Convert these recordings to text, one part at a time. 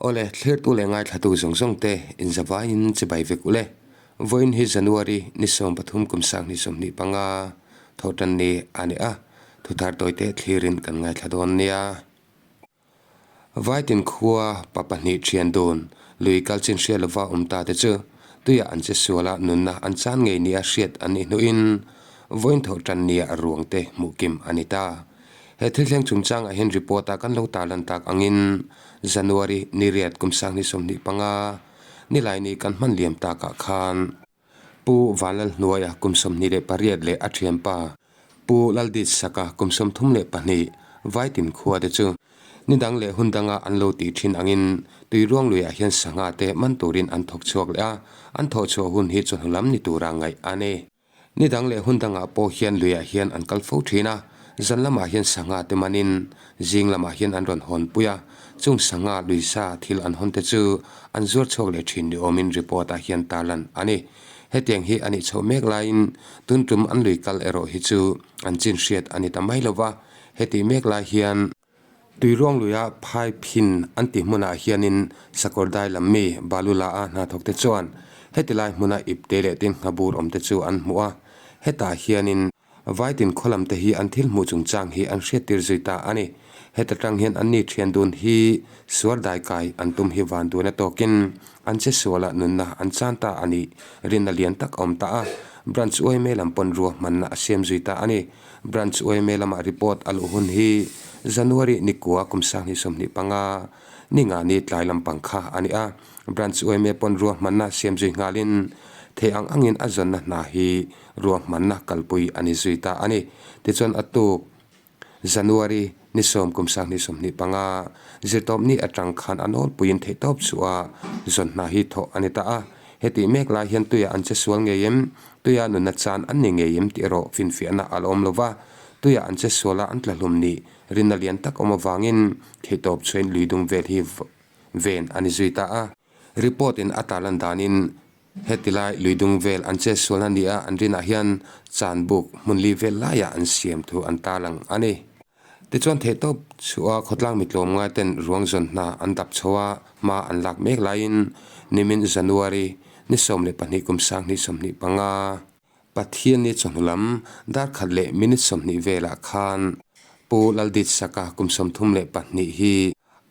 Awle, thlirtu leh ngaithlatu zawng zawng te inzavaiin chibai vek ule. Vawiin hi January ni 13 kum 2025 thawhtan ni a ni a, thuthar tawite thlirin kan ngaithla dawn nia. Vaitin khua pa pahnih thian dun lui kal chin hriat lova awm ta te chu tuiah an che sual a, nunna an chan ngei nia hriat an nih hnuin vawiin thawh tan nia ruang te hmuh kim a ni ta. He thil thleng chungchangah hian report a kan lo tarlan tak angin January ni riat kum 2025 Nilaini kan hman liam takah khan Pu Vanlalhnuaia kum 28 leh a thianpa Pu Lalditsaka kum 32 Vaitin khua te chu ni dang leh hun danga an lo tih thin angin Tuiruang luiah hian sangha te man turin an thawk chhuak leh a, an thawh chhuah hun hi chawhnu lam ni tura ngaih a ni. Ni dang leh hun dangah pawh hian luiah hian an kal fo thin a, zan lamah hian sangha te manin zing lamah hian an rawn hawn pui a, chung sangha luisa thil an hawn te chu an zuar chhuak leh thin ni awmin report ah hian tarlan a ni. Hetiang hi a nih chhoh mek laiin tun tum an lui kal erawh hi chu an chin hriat a ni ta mai lova, hetih mek lai hian Tuiruang luia phai phin an tih hmunah hianin sakawr dai lam mi balu la a hnathawk te chuan heti lai hmuna ipte leh tin nghabur awm te chu an hmuh a, hetah hianin Vaitin khaw lam te hi an thil hmuh chungchang hi an hriattir zui ta a ni. Heta tang hian anni thian dun hi suar daikai an tum hi van duan a tawkin an che sualah nunna an chan ta a nih rinna lian tak a awm ta a. Branch uaime lam pawn ruahmanna a siam zui ta a ni. Branch uaime lamah report a luh hun hi January ni kua kum 2025 ni nga ni tlai lampang kha a ni a. Branch uaime pawn ruahmanna siam zui nghalin thei ang angin a zawnna hna hi ruahmanna kalpui a ni zui ta a ni. Tichuan a tuk January ni 10 kum 2025 zirtawpni atang khan a nawlpuiin theihtawp chu a zawn hna hi thawh a ni ta a. Hetih mek lai hian tuiah an che sual ngei em? Tuiah nunna chan an ni ngei em tih erawh finfiahna a la awm lo va. Tuiah an che sual a an tla hlum nih rinna lian tak awm avangin theihtawp chhuain lui dung vel hi ven a ni zui ta a. Report in a tarlan danin Heti lai lui dung vel an che sualna nia an rinah hian chan buk hmun li vel laiah an siam thu an tarlang a ni. Tichuan theihtawp chhuah khawtlang mitlawm ngai ten ruang zawn hna an dap chho a, hma an lak mek laiin nimin January ni 12 kum 2025, Pathianni chawhnu lam dar khat leh minute 20 velah khan Pu Lalditsaka kum 32 hi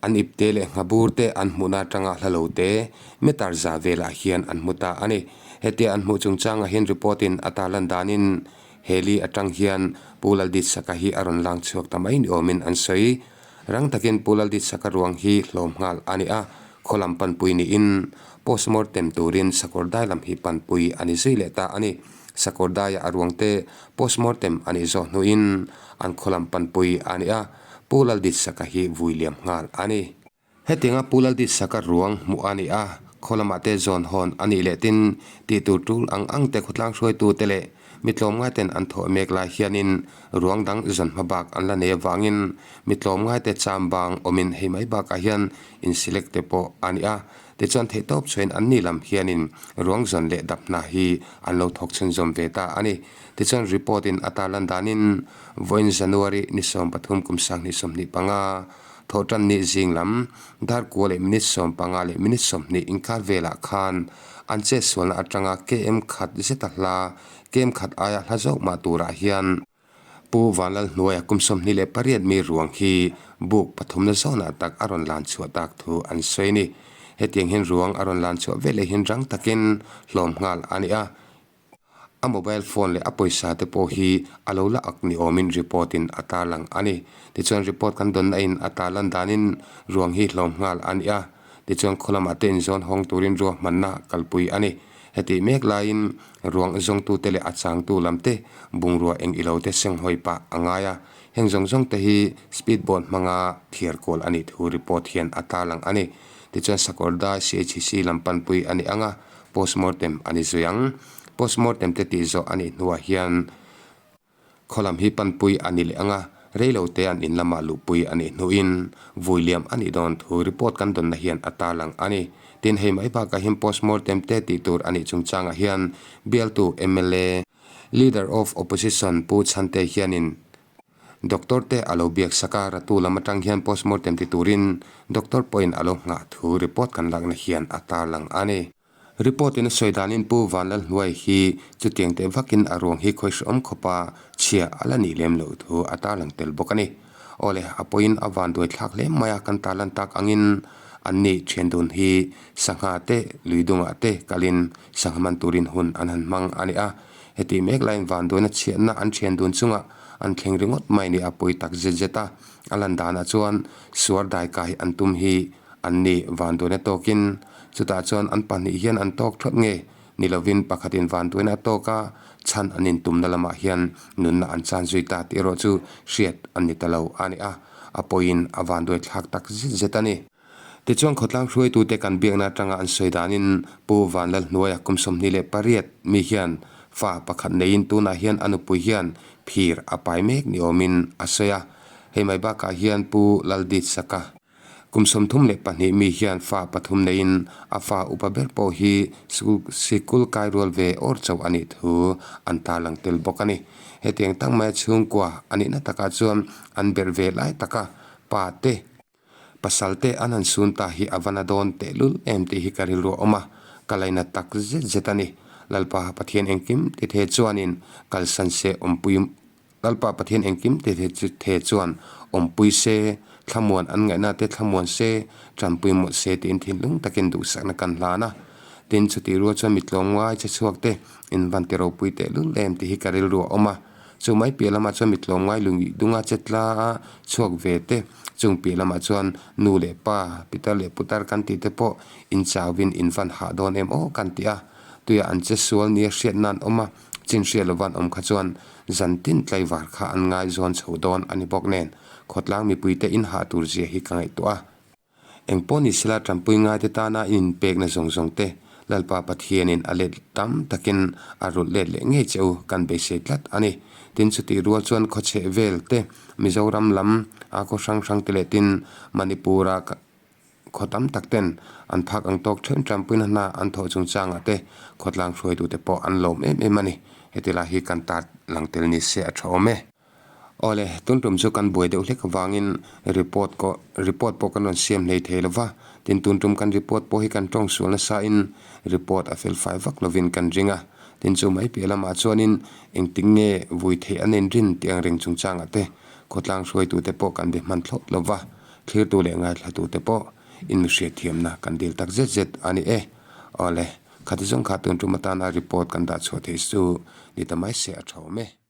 An ipte leh nghabur te an hmuhna atanga hla lo te meter za velah hian an hmu ta a ni. Hetia an hmuh chungchangah hian report in a tarlan danin heli atang hian Pu Lalditsaka hi a rawn lang chhuak ta mai ni awmin an sawi. Rang takin Pu Lalditsaka ruang hi hlawm nghal a ni a, khaw lam panpui niin postmortem turin sakawr dai lam hi panpui a ni zui leh ta a ni. Sakawr daia a ruang te postmortem a nih zawh hnuin an khaw lam panpui a ni a. Pu Lalditsaka hi vui liam nghal a ni. Hetianga Pu Lalditsaka ruang hmuh a ni a, khaw lamah te zawn hawn a nih leh tin tih tur tul ang ang te khawtlang hruaitu te leh mi tlawmngai ten an thawh mek lai hianin ruang dang zawn hma bak an la nei avangin mi tlawmngai te cham bang awmin hei mai bakah hian in select te pawh a ni a. Tichuan theihtawp chhuain an ni lam hianin ruang zawn leh dap hna hi an lo thawk chhunzawm ve ta a ni. Tichuan report in a tarlan danin Vawiin January ni 13 kum 2025, Thawhtan ni zing lam dar kua leh minute 15 leh minute 20 inkar velah khan an chetsualna atanga KM khat zeta hla KM khat aia hla zawk mah turah hian Pu Vanlalhnuaia kum 28 mi ruang hi buk pathumna zawnah tak a rawn lan chhuah tak thu an sawi a ni. Hetiang hian ruang a rawn lan chhuah veleh hian rang takin hlawm nghal a ni a. A mobile phone leh a pawisa te pawh hi a lo la ak ni awmin report in a tarlang a ni. Tichuan report kan dawnna in a tarlan danin ruang hi hlawm nghal a ni a. Tichuan khaw lamah te inzawn hawng turin ruahmanna kalpui a ni. Hetih mek laiin ruang zawngtute leh a changtu lam te bungrua eng ilo te senghawi pah a ngai a. Heng zawng zawng te hi speed boat hmanga thiar kual a nih thu report hian a tarlang a ni. Tichuan Sakawrdai CHC lam panpui a ni ang a. Postmortem a ni zui ang. Postmortem te tih zawh a nih hnuah hian khaw lam hi panpui a ni leh ang a, reilo te an in lamah luhpui a nih hnuin vui liam a nih dawn thu report kan dawnna hian a tarlang a ni. Tin, hei mai bakah hian postmortem te tih tur a nih chungchangah hian bialtu mla, Leader of Opposition Pu Chhante hianin. Doctor te a lo biak sak a, Ratu lam atang hian postmortem ti turin doctor pawhin a lo nghah thu report kan lakna hian a tarlang a ni. Report in a sawi danin Pu Vanlalhnuai hi chutiang teh vakin a ruang hi khawi hrehawm khawpa chhia a la nih lem loh thu a tarlang tel bawk a ni. Awle, a pawhin a van duai thlak hle mai a, kan tarlan tak angin an ni thian dun hi sangha te lui dungah te kalin sangha man turin hun an han hmang a ni a. Hetih mek laiin van duaina chhiatna an thian dun chungah an thleng ringawt mai ni a pawi tak zet zet a. A lan danah chuan suar daikai an tum hi An ni vanduaina tawkin chutah chuan an pahnih hian an tawk thawt nge ni lovin pakhatin vanduaina a tawk a, chhan an intumna lamah hian nunna an chan zui ta tih erawh chu hriat an ni ta lo a ni a, a pawiin a vanduai thlak tak zet zet a ni. Tichuan khawtlang hruaitute kan biakna atanga an sawi danin Pu Vanlalhnuaia kum 28 mi hian fa pakhat neiin tunah hian a nupui hian phir a pai mek ni awmin a sawi a, hei mai bakah hian Pu Lalditsaka Kum 32 mi hian fa pathum neiin a fa upa ber pawh hi sikul kai rual ve awr chauh a nih thu an tarlang tel bawk a ni. Hetiang tak maia chhungkua a nihna takah chuan an berh ve lai taka pa te, pasal te an han sun ta hi a va na dawn tehlul em tih hi ka rilru a awm a, ka laina tak zet zet a ni. Lalpa Pathian engkim tithe chuanin kalsan se awmpui Lalpa Pathian engkim te the chuan awmpui se, thlamuan an ngaihna te thlamuan se, tanpui mawlh se tiin thinlung takin duhsakna kan hlan a. Tin, chutih rual chuan mi tlawmngai che chhuak te in van ti ropui tehlul em tih hi ka rilru a awm a. Chu mai piah lamah chuan mi tlawmngai lungih dunga che tla a chhuak ve te, chung piah lamah chuan nu leh pa, pitar leh putar kan tih te pawh in chauhin in van hah dawn em aw kan ti a. Tuiah an che sual nia hriatna an awm a. Chin hriat lova an awm kha chuan zan tin tlaivar kha an ngaizawn chho dawn a ni bawk nen, khawtlang mipuite inhah tur zia hi ka ngaihtuah a. Eng pawh ni sela tanpui ngaite tana in inpekna zawng zawng te Lalpa Pathianin a let tam takin a rulh let leh ngei che u kan beisei tlat a ni. Tin chutih rual chuan khawchheh vel te, Mizoram lam a khaw hrang hrang te leh tin Manipur-a Khaw tam tak ten an phak ang tawk then tanpuina hna an thawh chungchangah te khawtlang hruaitute pawh an lawm em em a ni. Heti lai hi kan tar lang tel ni se a tha awm e. Awle, tun tum chu kan buai deuh hlek avangin report kawh report pawh kan rawn siam hlei thei lova, tin tun tum kan report pawh hi kan tawng sual nasa in report a fel fai vak lovin kan ring a, tin chu mai piah lamah chuanin engtik nge vui theih an inrin tih ang reng chungchangah te khawtlang hruaitute pawh kan be hman thlawt lova. Thlirtu leh ngaithlatute pawh in mi hriatthiamna kan dil tak zet zet a ni e. Awle, khati zawng kha tun tum atana report kan dah chhuah theih chu ni ta mai se a tha awm e.